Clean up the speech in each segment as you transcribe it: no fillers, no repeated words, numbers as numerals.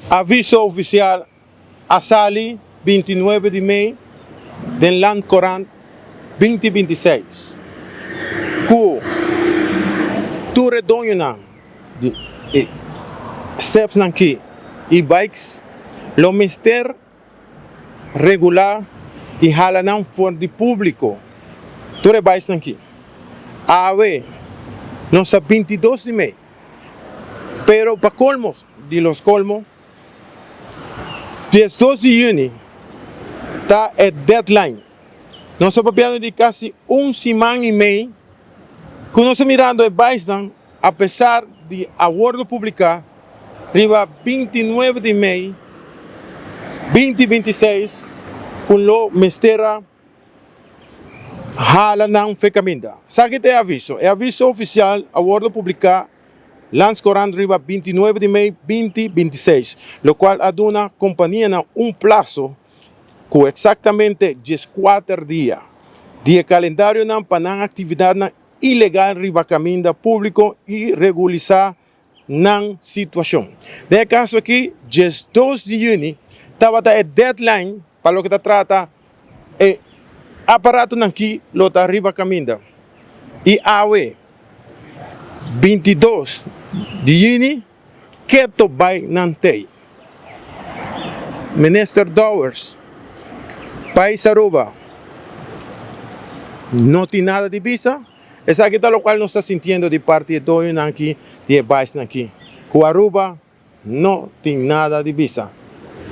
Aviso oficial a sali 29 di mei den Landcourant 2026 cu tur e doñonan di e stepsnan ki y bikes lo mester regulá i hala nan for di públiko. Tur e baisnan ki. Awe nos ta 22 di mei, pero pa kolmo di los kolmo, 12 di yüni ta e deadline. Nos ta papiando di kasi un siman i mei ku nos ta mirando e baisnan apesar di a wordo publica riba 29 di mei 2026 cu lo mester a hala nan fe caminda. Esaki ta e aviso. E aviso oficial a wordo publica Landscourant riba 29 di mei 2026, locual a duna companianan un plazo cu exactamente 14 dia di e calendarionan pa nan actividadnan ilegal riba kaminda públiko i regulisá nan situashon. Den e kaso aki, 12 di yüni tabata e deadline pa loke ta trata e aparatonan ki lo ta riba kaminda. I awe, 22 di yüni, keto bai nan tei. Minister Dowers, Pais Aruba no tin nada di bisa. Esaki ta locual nos ta sintiendo di parti e doñonan aki di e baisnan aki, cu Aruba no tin nada di bisa.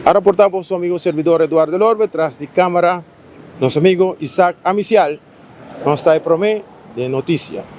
A raporta boso amigo servidor Eduardo Lorbe, tras di camara nos amigo Isaac Amicial. Nos ta e prome den noticia.